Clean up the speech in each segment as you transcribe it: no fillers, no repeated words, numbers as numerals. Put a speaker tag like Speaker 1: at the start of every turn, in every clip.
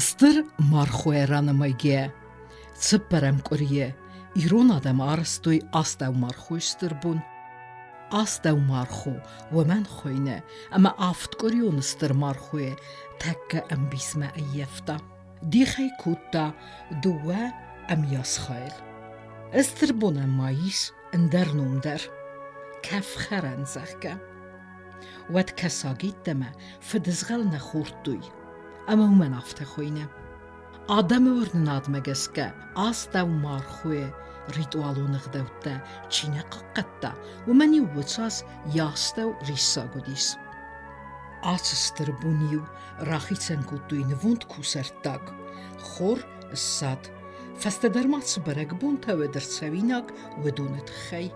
Speaker 1: Стыр мархойӕ ранымайгӕ цыппӕрӕм къуырийы ирон адӕм арӕзтой астӕумархойы стырбон. Астӕумархо уымӕн хуыйны, ӕмӕ авдкъуырион стыр мархойы тӕккӕ ӕмбисмӕ ӕййӕфта. Дих ӕй кодта дыууӕ ӕмиас хайыл. Стырбонӕн ма ис ӕндӕр ном дӕр – кӕфхӕрӕн, зӕгъгӕ. Уӕд кӕсаг йеддӕмӕ фыдызгъӕл нӕ хордтой, ӕмӕ уымӕн афтӕ хуыйны. Адӕмы уырнынадмӕ гӕсгӕ астӕумархойы ритуалон ӕгъдӕуттӕ чи нӕ хъахъхъӕдта, уымӕн-иу уыцас йӕ астӕу риссаг уыдис. Ацы стыр бон-иу рахицӕн кодтой нывонд кусӕрттаг, хор, ссад. Фӕстӕдӕр ма цы бӕрӕгбонтӕ уӕд ӕрцӕуинаг, уыдоны тыххӕй.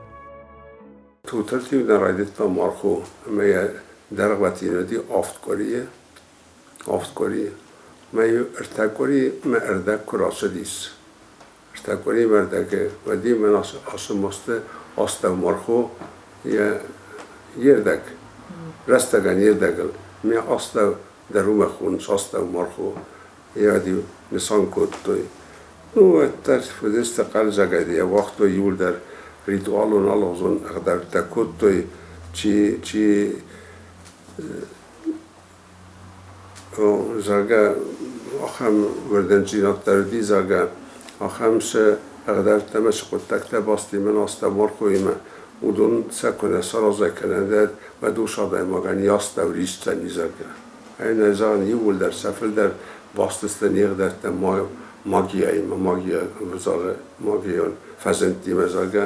Speaker 2: Тутыртиу нӕ райдыдта мархо ӕмӕ йӕ дӕргъвӕтин уыди авд къуырийы. Авд къуырийы. Мӕ-иу ӕртӕ къуыри мӕ ӕрдӕг куы рацыдис. Ӕртӕ къуыри мӕ ӕрдӕгы уӕд-иу мӕн ацы масты астӕу мархо йӕ йе рдӕг, рӕстӕгӕн йе рдӕгыл. Мӕ астӕу дӕр уымӕ хонынц астӕу мархо. Йӕ-иу нысан кодтой. Ну, уӕддӕр уыдысты хъӕлдзӕгӕй йӕ уагътой иуылдӕр ритуалон алыгъуызон ӕгъдӕуттӕ кодтой, чи, чи зӕгъгӕ, ахӕм уырнындзинад дӕр уыди, зӕгъгӕ, ахӕм цы ӕгъдӕуттӕ ӕмӕ цы хъуыддӕгтӕ баст имӕ астӕумархоимӕ, уыдон сӕ куы нӕ саразай кӕнӕ уӕд ус адӕймагӕн йӕ астӕу рисдзӕни, зӕгъгӕ. Ӕнӕ зӕгъын, иууылдӕр сӕ фылдӕр баст сты не гъдӕуттӕ магияимӕ, магия магион фӕзындтимӕ, зӕгъгӕ,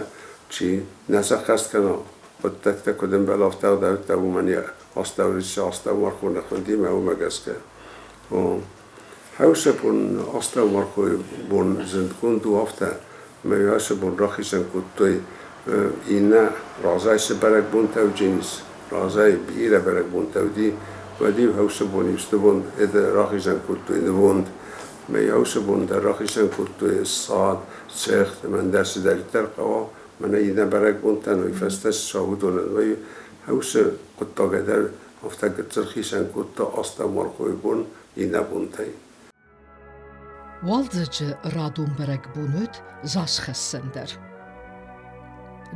Speaker 2: чи нӕ сӕххӕст кӕна хъуыддӕгтӕ, куыд ӕмбӕлы, афтӕ ӕгъдӕуттӕ, уымӕн йӕ астӕу риссы астӕумархо нӕ хуындимӕ, уымӕ гӕсгӕ. Хӕусӕпон астӕумархойы бон зындгонд у афтӕ, ӕмӕ ацы бон рахицӕн кодтой иннӕ разӕй цы бӕрӕгбонтӕ уыдис, разӕй бирӕ бӕрӕгбонтӕ уыди, уӕд-иу хӕусы бон иу рахицӕн кодтой нывонд. Ӕмӕ хӕусы бон дӕр рахицӕн кодтой ссад, цӕхт ӕмӕ ӕндӕр цыдӕриддӕр хъӕуа, мӕнӕ иннӕ бӕрӕгбонтӕн уый фӕстӕ ссӕуы уыдонӕн вӕййы хӕусы хъуыддагӕй дӕр афтӕ гыццыл хицӕн кодта астӕумархойы бон иннӕ бонтӕй.
Speaker 1: Уалдзӕджы радон бӕрӕгбон уыд зазхӕссӕн дӕр.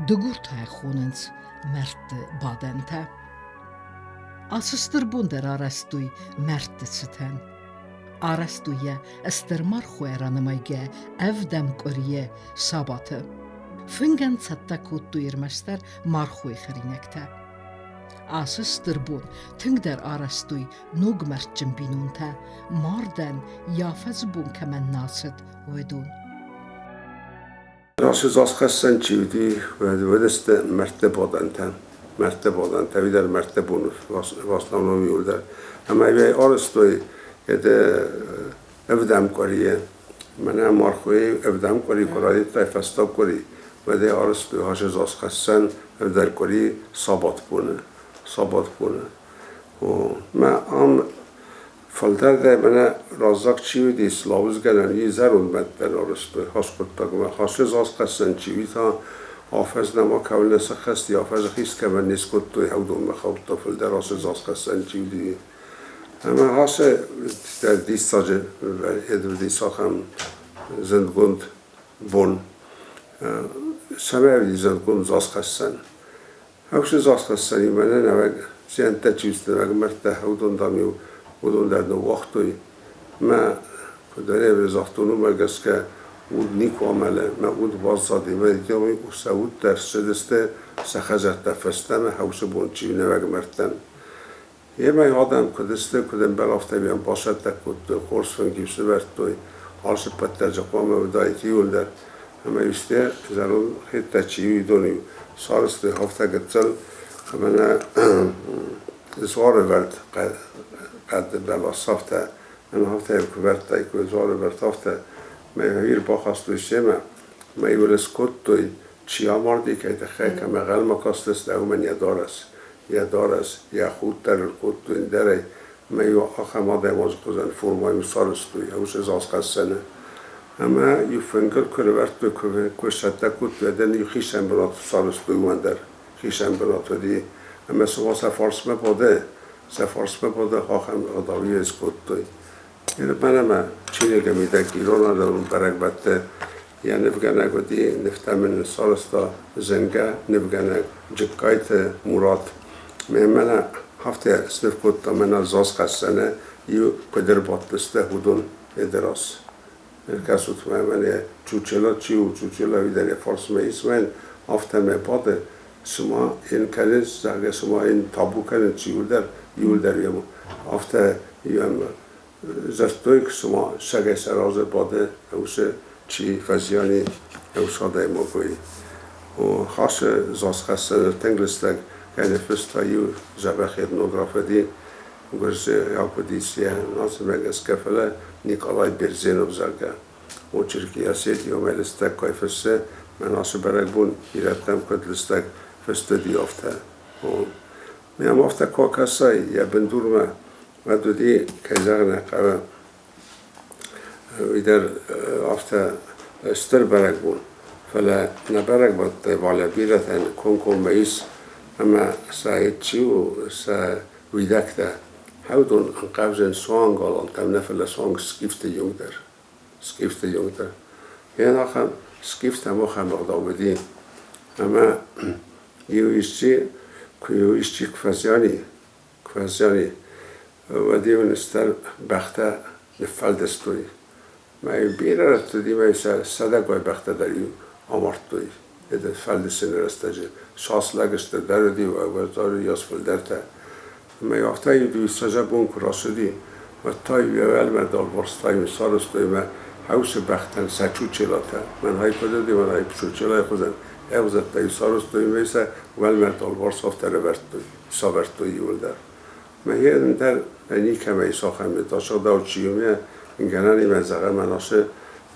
Speaker 1: Дыгуртӕ хонынц мӕрдты бадӕнтӕ. Ацы стыр бон дӕр арӕзтой мӕрдты цытӕн. Арӕзтой йӕ стыр мархойӕ ранымайгӕ ӕвдӕм къуырийы сабаты. Фынгӕн цӕттӕ кодтой ӕрмӕстдӕр мархойы хӕринӕгтӕ. Ацы стыр бон тынгдӕр арӕзтой ног мӕрдджын бинонтӕ, мардӕн йӕ афӕдзы бон кӕмӕн нӕ цыд, уыдон.
Speaker 2: Ацы зазхӕссӕн чи уыди, уыдысты мӕрдты бадӕнтӕ. Мӕрдты бадӕнтӕ, уый дӕр мӕрдты бон в основном иуылдӕр. Ӕмӕ йӕ арӕзтой ӕвдӕм къуырийы. Мӕнӕ мархойы ӕвдӕм къуыри куы райдыдтай фӕстаг къуыри, уӕд ӕй арӕзтой ацы зазхӕссӕн ӕвдӕр къуыри сабатбоны. Сабатбоны. Мӕ ам фӕлтӕрдӕй мӕнӕ раззаг чи уыдис, лауызгӕнӕн и зӕронд мӕдтӕн арӕзтой хӕсхъуыддагмӕ. Хӕсы зазхӕссӕн чи уый та афӕдз нӕма кӕуыл нӕ сӕххӕст и, афӕдзы хист кӕмӕн не скодтой, уыдонмӕ хаудта фылдӕр ацы зазхӕссӕн чи уыди. Ӕмӕ ацы диссаджы уыдис ахӕм зындгонд бон. Цӕмӕй уыди зындгонд зазхӕссӕн? Ӕхсӕз азхӕссӕнимӕ нӕ нӕуӕг зиӕнттӕ чи уыдысты, мӕрдтӕ, уыдон, дам-иу уыдон дӕр ныууагътой. Мӕ Куыдӕй загътон, уымӕ гӕсгӕ уд никуы амӕлы, мӕ уд баззади мӕ сӕ удтӕ ссыдысты сӕ хӕдзӕрттӕ фӕстӕмӕ хӕусы бон чи нӕуӕг мӕрдтӕм. Йемӕ адӕм куыд сты, куыд ӕмбӕл, афтӕ йӕм бацӕттӕ кодтой, хорз фынг-иу сӕвӕрдтой, алцыппӕт дӕр дзы хъуамӕ уыдаид иуылдӕр. Ӕмӕ исты зӕронд хеттӕ чи у, уыдон-иу сарӕзтой афтӕ гыццыл, ӕмӕ нӕ дзуарӕвӕрд хъӕды бӕлас афтӕ, ӕмӕ афтӕ куы вӕрдтаиккой дзуарӕвӕрд афтӕ, мӕ иу ӕрбахастой семӕ, мӕ иу скодтой, чи амарди, кӕй тыххӕй, кӕмӕ ӕнхъӕлмӕ кастысты, уымӕн йӕ дарӕс. Йӕ дарӕс, йӕ худ дӕр ӕркодтой ӕндӕрӕй, ӕмӕ иу ахӕм адӕймаджы хуызӕн формӕйы сарӕзтой уыцы зазхӕссӕны. Ӕмӕ иу фынгыл куы ӕрӕвӕрдтой, куы сцӕттӕ кодтой, адӕм иу хицӕн бынат сарӕзтой уымӕн дӕр. Хицӕн бынат уыди. Ӕмӕ цыма сӕ фарсмӕ бады, сӕ фарсмӕ бады, ахӕм ӕгъдау скодтой. Мӕнӕ мӕ чиныгы мидӕг ирон адӕмон бӕрӕгбӕтты йӕ нывгӕнӕг уыди, нывтӕ мын сарӕзта зынгӕ нывгӕнӕг Джыккайты Мурат. Мӕнӕ афтӕ сныв кодта мӕнӕ зазхӕссӕны иу куыд ӕрбадтысты, уыдон ӕдӕраз. Ӕркӕсут мӕ, мӕнӕ Чучела чи у, Чучела уый дӕр йӕ фарсмӕ ис, мӕн афтӕ мӕ бады, цыма йын кӕнынц, зӕгъгӕ, цыма йын табу кӕнынц иуылдӕр, иуылдӕр йӕм афтӕ йӕм дзырдтой, цыма сӕгӕй сӕ разы бады уыцы чи фӕзиани, уыцы адӕймагой. Хасы зазхӕссӕны тынг лыстӕг кӕй ныффыста иу дзӕбӕх этнограф уыди, гуырдзиаг уыдис йӕ нацимӕ гӕсгӕ, фӕлӕ Николай Берзенов, зӕгъгӕ. Очерки Осетия ӕмӕ лыстӕг кӕй фыссы, мӕн ацы бӕрӕгбон ирӕттӕм куыд лыстӕг фыст уыди, афтӕ. Мӕм афтӕ куы акӕсай йӕ бындурмӕ, уӕд уыди, кӕй зӕгъын ӕй хъӕуы, уый дӕр афтӕ стыр бӕрӕгбон. Фӕлӕ нӕ бӕрӕгбӕттӕй Валя бирӕтӕн комкоммӕ ис, ӕмӕ сӕ чи у, сӕ уидӕгтӕ хӕвдон ӕнхъӕвзӕн суанг алантӕм нӕ, фӕлӕ суанг скифты онг дӕр. Скифты онг дӕр. Йӕ ахӕм скифтӕм ахӕм ӕгъдау уыди, ӕмӕ иу исчи, куы-иу исчи куы фӕзиани, куы фӕзиани, уӕд-иу ын стӕр бӕхтӕ ныффӕлдыстой. Мӕ бирӕ рӕтты уыди, мӕ сӕ сӕдӕгай бӕхтӕ дӕр-иу амардтой. Это фӕлдисыны рӕстӕджы сас лӕг сты дӕр уыди, уӕддӕр йас фылдӕртӕ. Ӕмӕ афтӕ иу сӕ бон куы рацыди, уӕд та-иу йӕ уӕлмӕрд алвӕрста, сарӕзтой мӕ хӕусы бӕхтӕн сӕ чучелатӕ. Мӕн хай куыд уыди, мӕн хай чучелайы хуызӕн ӕвзӕрттӕ-иу сарӕзтой ӕмӕ сӕ уӕлмӕрд алварс афтӕ ӕрӕвӕрдтой, сӕвӕрдтой иуылдӕр. Мӕ ӕндӕр никӕмӕй сахӕм тасыгъдау чи у, мӕ гӕнӕнимӕ зӕгъӕм, ацы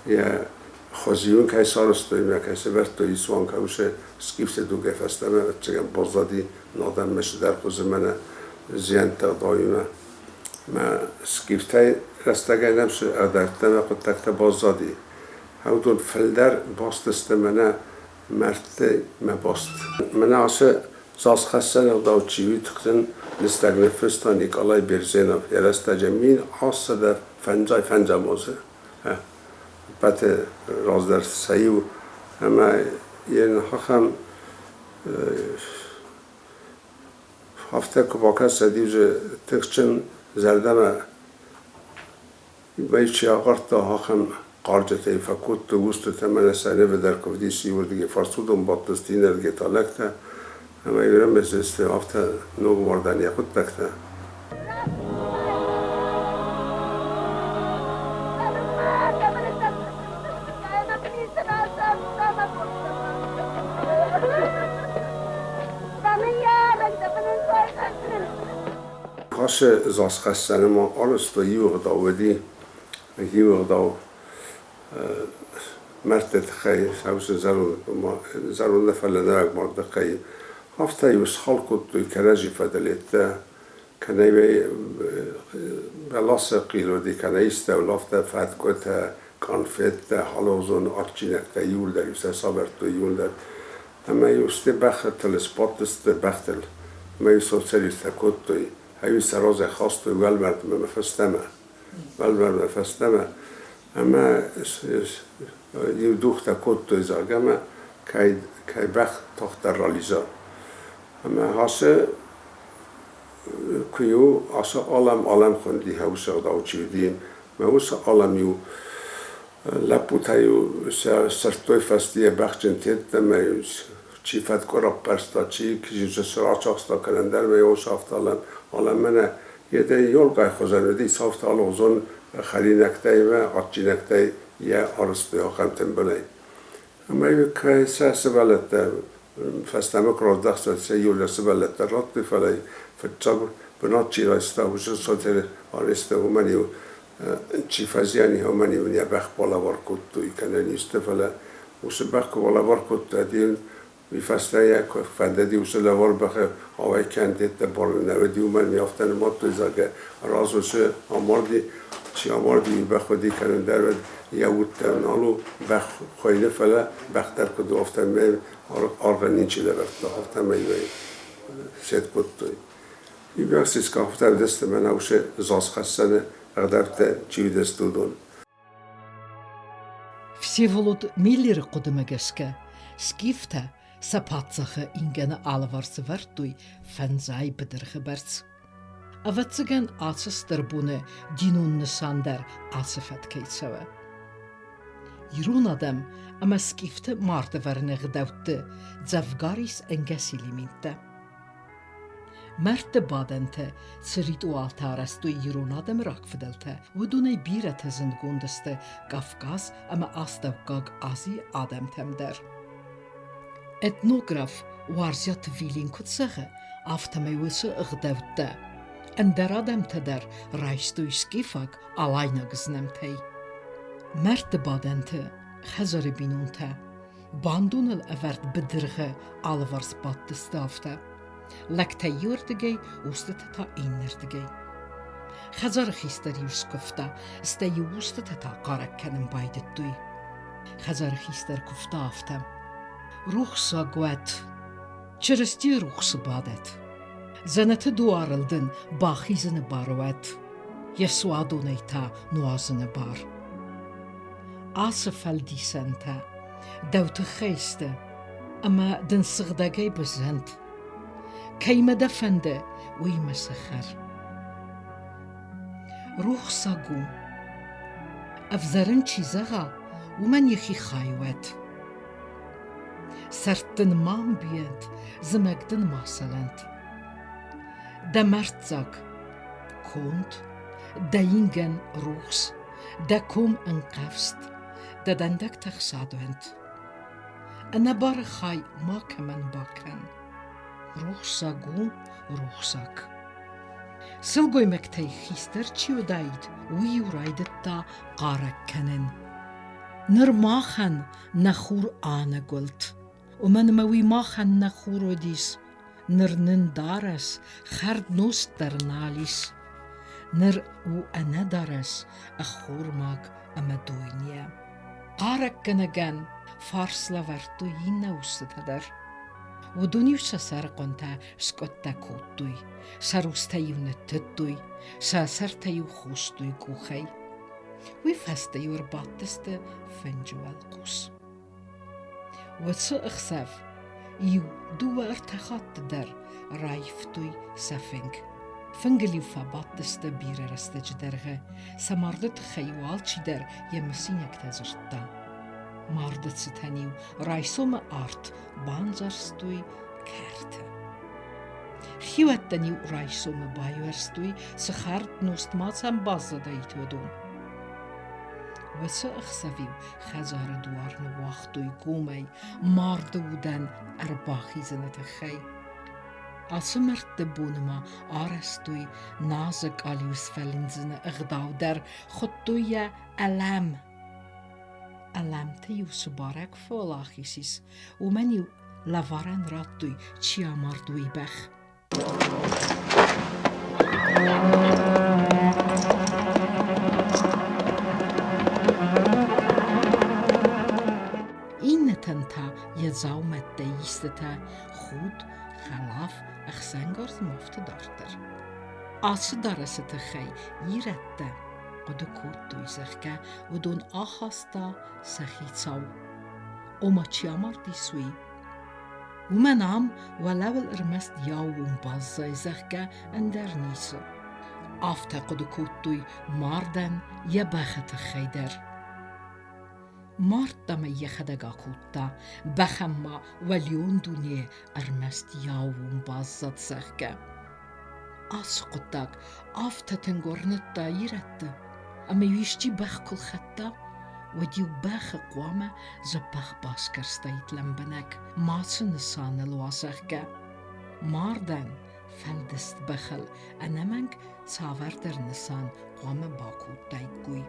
Speaker 2: йӕ хуызиуын кӕй сарӕзтой ӕмӕ кӕй сӕвӕрдтой исуан каусы скифты дугӕй фӕстӕмӕ, ӕвӕццӕгӕн, баззади адӕммӕ цыдӕр хуызы мӕнӕ зиӕнттӕ ӕгъдауимӕ. Мӕ скифтӕй рӕстӕгӕй нӕм цы ӕгъдӕуттӕ ӕмӕ хъуыддӕгтӕ баззади, уыдон фылдӕр баст сты мӕнӕ мӕрдты мӕ баст. Мӕнӕ ацы зазхӕссӕн ӕгъдау чи у, тыхджын лыстӕг ныффыста Николай Берзенов йӕ рӕстӕджы 1855 азы. Ӕппӕты раздӕр сӕ иу ӕмӕ йын ахӕм афтӕ куы бакӕсӕд иу дзы тыхджын зӕрдӕмӕ чи ахъардта, ахӕм хъарджытӕй фӕкодтой устытӕ мӕнӕ сӕ нывы дӕр куы уыдис иуырдыгӕй фарсудон бадтысты, иннӕрдыгӕй та лӕгтӕ. Ӕмӕ ирӕмысдзысты афтӕ ног мардӕн йӕ хъуыддӕгтӕ. Ацы зазхӕссӕны ма арӕзтой иу ӕгъдау уыди, иу ӕгъдау мӕрдты тыххӕй, зӕронд нӕ, фӕлӕ нарӕг марды тыххӕй. Афтӕ-иу схъал кодтой кӕрӕдзи фӕдыл йедтӕ, кӕнӕ бӕласы хъил уыди, кӕнӕ истӕуыл, афтӕ фӕткъуытӕ, къанфеттӕ, халозон адджинӕгтӕ иууылдӕр-иу сӕ сӕвӕрдтой иууылдӕр. Ӕмӕ-иу сте бӕхтыл сбадтысты бӕхтыл, ӕмӕ-иу социалисттӕ кодтой, ӕви сӕ разӕй хастой уӕлмӕрдмӕ мӕ фӕстӕмӕ. Уӕлмӕрдмӕ фӕстӕмӕ. Ӕмӕ иу дугътӕ кодтой, зӕгъгӕ, ӕмӕ кӕй, кӕй бӕх тагъддӕр ралидза. Ӕмӕ ацы куы-иу ацы алӕм алӕм хуынди, хӕусы ӕгъдау чи уыди, Мӕ уыцы алӕм-иу лӕппутӕ-иу сӕ сырдтой фӕстийӕ бӕхджын тедтӕмӕ-иу чи фӕткъуы раппӕрста, чи рацахста кӕнӕ ӕндӕр мӕ сафта алӕм. Алӕм мӕнӕ йедӕй ёлгай хуызӕн уыди, сафта алыгъуызон хӕринӕгтӕй ӕмӕ адджинӕгтӕй йӕ арызтой ахӕм тымбылӕй. Ӕмӕ кӕй сӕ сывӕллӕттӕ фӕстӕмӕ куы раздӕхтысты, сӕ иу сывӕллӕттӕ радтой, фӕлӕ фыццаг бынат чи райста, уыцы социалист уымӕн-иу чи фӕзиан, уымӕн-иу йӕ бӕх балӕвар кодтой кӕнӕ исты, фӕлӕ уыцы бӕх куы балӕвар кодта, уый фӕстӕ йӕ куы фӕндыди уыцы лӕвар бӕхы ауӕй кӕндеттӕ барын нӕ уыди, уымӕн афтӕ нымадтой, зӕгъгӕ, раз уыцы амарди, чи амарди, уый бӕх уыди кӕнӕ дӕр уӕд йӕ уд дӕр нал у, бӕх хуыйны, фӕлӕ бӕх дӕр куыд у, афтӕмӕй аргъӕн ничи лӕвӕрдта, афтӕмӕй сед кодтой. Иугӕр афтӕ уыдысты мӕнӕ уыцы зазхӕссӕны ӕгъдӕуттӕ чи уыдысты, уыдон.
Speaker 1: Всеволод Миллеры хъуыдымӕ гӕсгӕ, скифтӕ сӕ паддзахы ингӕны алыварс ӕвӕрдтой фӕндзай быдыргъы бӕрц. Ӕвӕццӕгӕн, ацы стыр боны динон нысан дӕр ацы фӕткӕй цӕуы. Ирон адӕм ӕмӕ скифты мардӕвӕрыны ӕгъдӕутты дзӕвгар ис ӕнгӕс элементтӕ. Мӕрдты бадӕнтӕ цы ритуалтӕ арӕзтой ирон адӕмы рагфыдӕлтӕ, уыдонӕй бирӕтӕ зындгонд сты Кавказ ӕмӕ Астӕуккаг Азийы адӕмтӕм дӕр. Этнограф Уарзиаты Вилен куыд зӕгъы, афтӕмӕй уыцы ӕгъдӕуттӕ ӕндӕр адӕмтӕ дӕр райстой скифаг алайнаг знӕмтӕй. Мӕрдты бадӕнты хӕдзары бинонтӕ бандоныл ӕвӕрд быдыргъы алыварс бадтысты афтӕ. Лӕгтӕ иуырдыгӕй, устытӕ та иннӕрдыгӕй. Хӕдзары хистӕр-иу скуывта, стӕй-иу устытӕ та хъарӕг кӕнын байдыдтой. Хӕдзары хистӕр куывта афтӕ: Рухсаг уӕд, Чырысти рухсы бадӕт. Дзӕнӕты дуарыл дын бахизыны бар уӕд, йӕ суадонӕй та нуазыны бар. Ацы фӕлдисӕнтӕ дӕу тыххӕй сты, ӕмӕ дын сыгъдӕгӕй бызӕнт. Кӕимӕ дӕ фӕнды, уыимӕ сӕ хӕр. Рухсаг у. Ӕвзӕрын чи зӕгъа, уымӕн йӕхи хай уӕд. Сӕрд дын ма мбийӕнт, зымӕг дын ма сӕлӕнт. Дӕ мӕрддзаг конд, дӕ ингӕн рухс, дӕ ком ӕнхъӕвзт, дӕ дӕндӕгтӕ хсад уӕнт. Ӕнӕбары хай макӕмӕн бакӕн. Рухсаг у рухсаг. Сылгоймӕгтӕй хистӕр чи уыдаид, уый-иу райдыдта хъарӕг кӕнын. Ныр махӕн нӕ хур аныгуылд, уымӕн ӕмӕ уый махӕн нӕ хур уыдис. Ныр нын дарӕс, хӕрд-нозт дӕр нал ис. Ныр у ӕнӕдарӕс, ӕххормаг ӕмӕ дойныйӕ. Хъарӕггӕнӕгӕн фарс лӕвӕрдтой иннӕ устытӕ дӕр. Уыдон-иу сӕ сӕрыхъуынтӕ скъуыдтӕ кодтой, сӕ рустӕ-иу ныттыдтой, сӕ сӕртӕ-иу хостой къухӕй. Уый фӕстӕ-иу ӕрбадтысты фынджы уӕлхъус. Уыцы ӕхсӕв иу дыууӕ-ӕртӕ хатты дӕр раивтой сӕ фынг. Фынгыл-иу фӕбадтысты бирӕ рӕстӕджы дӕргъы, сӕ марды тыххӕй-иу алчидӕр йӕ мысинӕгтӕ дзырдта. Марды цытӕн-иу райсомы арт бандзӕрстой кӕрты. Хиуӕттӕн-иу райсомы байуӕрстой, цы хӕрд нозт ма сӕм баззадаид, уыдон. Уыцы ӕхсӕв-иу хӕдзары дуар ныууагътой гомӕй марды удӕн ӕрбахизыны тыххӕй. Ацы мӕрдты боны ма арӕзтой назы къалиу сфӕлындзыны ӕгъдау дӕр, хуыдтой йӕ ӕлӕм. Ӕлӕмты-иу цы барӕг фӕуӕлахиз ис, уымӕн-иу лӕварӕн радтой, чи амард, уый бӕх. Иннӕтӕн та йӕ дзаумӕттӕй истытӕ худ, хӕлаф, ӕхсӕнгарз ма афтӕ дарддӕр. Ацы дарӕсы тыххӕй ирӕттӕ хъуыды кодтой, зӕгъгӕ, уыдон ахаста сӕ хицау. Ома чи амардис, уый. Уымӕн ам уӕлӕуыл ӕрмӕст йӕ аууон баззайы, зӕгъгӕ, ӕндӕр ницы. Афтӕ хъуыды кодтой мардӕн йӕ бӕхы тыххӕй дӕр. Мардтам ӕй йӕхӕдӕг акодта, бӕхӕн ма уӕлион дуне ӕрмӕст йӕ аууон баззад, зӕгъгӕ. Ацы хъуыддаг афтӕ тынг уырныдта ирӕтты, ӕмӕ-иу исчи бӕх куы лхӕдта, уӕд-иу бӕхы хъуамӕ дзӕбӕх басгӕрстаид лӕмбынӕг, мацы нысаныл уа, зӕгъгӕ. Мардӕн фӕлдыст бӕхыл ӕнӕмӕнг цавӕрдӕр нысан хъуамӕ бакодтаиккой.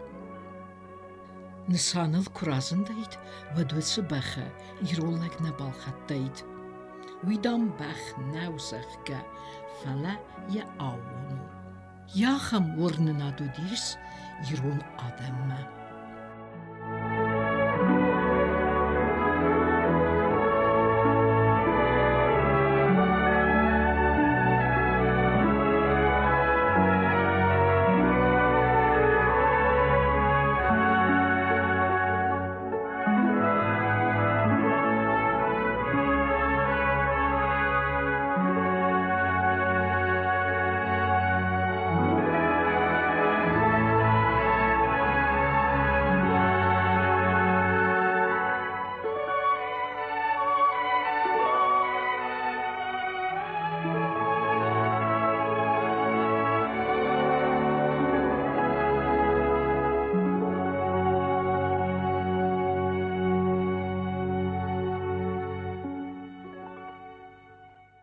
Speaker 1: Нысаныл куы разындаид, уӕд уыцы бӕхы ирон лӕг нӕ балхӕдтаид. Уый, дам, бӕх нӕу, зӕгъгӕ, фӕлӕ йӕ аууон у. Йӕ ахӕм уырнынад уыдис ирон адӕммӕ.